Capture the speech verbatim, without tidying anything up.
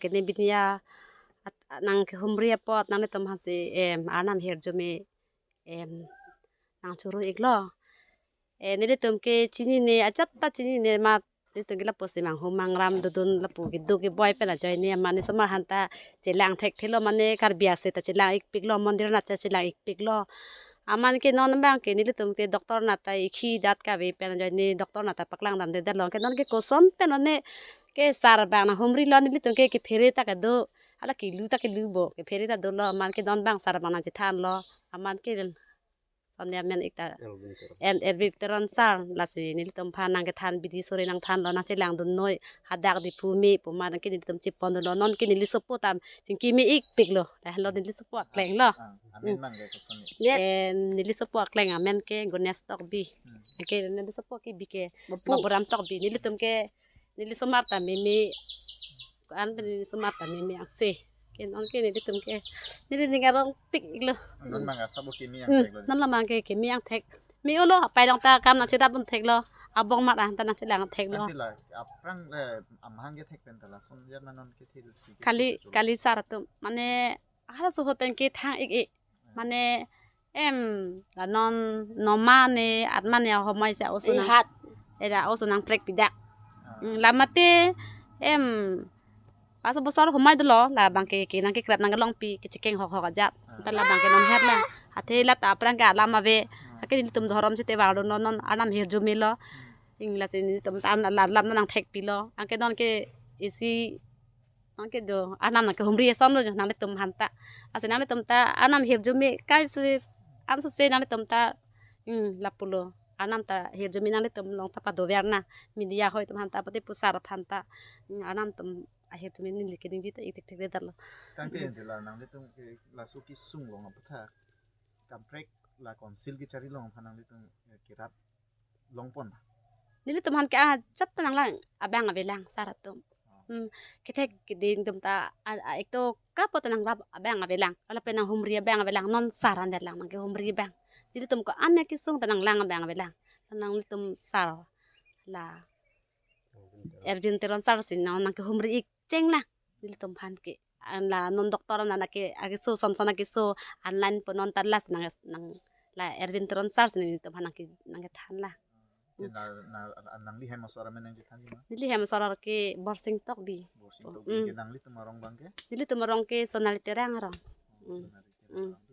Ke ne bini a at-, nangkehumri apot nanglitum aphansi em Arnam ahirjume em nangchoro iklo. Eh, nelitum ke chinine, ajat ta chinine amat nelitum ke lapusi manghumang ram dodun lapu kedo keboi pen ajoine amat ne osomar aphanta chelang thekthelo, mane Karbi ase ta chelang ikpiklo, mondir anat ta chelang ikpiklo. Amat ke non abang ke nelitum ke doctor anat ta ikhi dat kave pen ajoine doctor anat ta paklang damdedetlo. Ke non ke koson pen one ke sar abang nanghumrilo, nelitum ke kephere ta kedo, hala kelu ta kelu bo, kephere ta dolo. Amat ke non abang sar abang nangchethanlo. Amat ke sonne amen ik ta. Elvin Teron. En Elvin Teron sar, lasi nelitum aphan nangkethan bidi sore nangthanlo, nangchelangdunnoi, hadak Diphu me pu amat ke nelitum chepondunlo, non ke neli sopo ta chingki me ikpiklo. Lahelo neli sopo akleng lo. Ah, amen abang ke koson ni? Ye, eh, neli sopo akleng amen ke Ganesh Tokbi. Hmm. Ke neli sopo kebi ke Bapu. Bapuram Tokbi. Nelitum ke neli osomar ta meme, ko-an pen neli osomar ta meme angse. Ke non ke nelitum ke neli ning arong piklo. Non abang ke sabo keme Hmm, angthek lo. Non abang ke keme angthek. Me-olo, apai along ta kam nangchedap un theklo. Abong amat aphanta nangchelang theklo. Tangte la, aphrang, eh, amahang kethek pen ta lason ya ma non kethe si ke Kali, so ke kali sar atum. Mane, halaso ahut pen ke thang ik ik. Mane, em, la non, no mane, at mane, ahomoi si oso Eh, nang, hat. Era oso nangprek pidak. Ah. Mm, la mate, em, pas bosor ahomoi dolo, la abang ke, ke nangkekrep nangkelongpi, kechekeng hokhok ajat. Ah. Ta la abang ke non her la. Athe la ta aphrang ke alam ave. Ah. Ake nelitum dhorom site vanglo non, non Arnam ahirjume lo. Hmm. Ing lasi nelitum ta an la lam nangthekpilo. Anke non ke isi non ke do Arnam nangkehumri asonlo jo nanglitum aphanta. Lasi nanglitum ta Arnam ahirjume kai si ansose nanglitum ta, hmm, lapulo. Arnam ta ahirjume nanglitum along ta padover na. Media hoi atum aphanta pute pu sar aphanta. Hmm, Arnam atum ahirjume neli ke ningje ta ik thekthedetlo. Tangte Hmm. ente la nanglitum ke laso kesung along aphuthak, kaprek la council kechari along aphan nanglitum, eh, kerap longpon ba? Nelitum aphan ke ajat ta nanglang abang avelang sar atum. Oh. Hmm, kethek kiding atum ta a, a, ekto kapo ta nangrap abang avelang. Lapen nanghumri abang avelang, non sar andelang nangkehumri abang. Nelitum ko-an kesung ta nanglang abang avelang. Nanglitum sar la Elvin Teron sar si nang, nangkehumri ik cheng na. Nelitum aphan ke. An la non doctor anat ke akeso son son akeso online pu non ta las nang, nang la Elvin Teron sar si nelitum aphan nangke, nangkethan la. Ke na, na, nangli hem asor amen nangchethan ma? Neli hem asor ke Borsing Tokbi. Borsing Oh, Tokbi mm. Ke nanglitum arong abang ke? Nelitum arong ke Sonali Terang arong. Oh, Mm. Sonali Terang Mm. arong.